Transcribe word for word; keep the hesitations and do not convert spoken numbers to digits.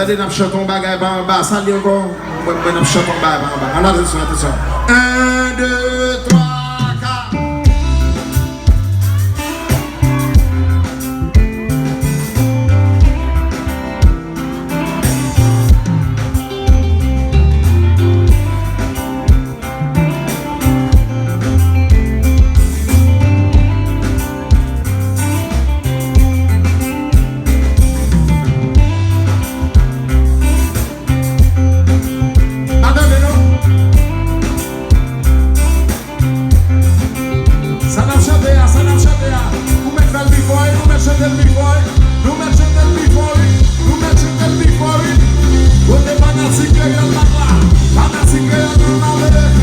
Gade, n ap chante yon bagay pa anba. Sa li ankò? Mwen, mwen, n ap chante yon bagay pa anba. Ann, atansyon, atansyon. En, de, twa, kat. Pa tande non. Sa n ap chante a, sa n ap chante a. Nou mèt fè l pi fò, wi, nou mèt chante l pi fò, wi. Nou mèt chante l pi fò, wi. Nou mèt chante l pi fò, wi. Kote fanatik kreyòl la, la? Fanatik kreyòl la, la, la.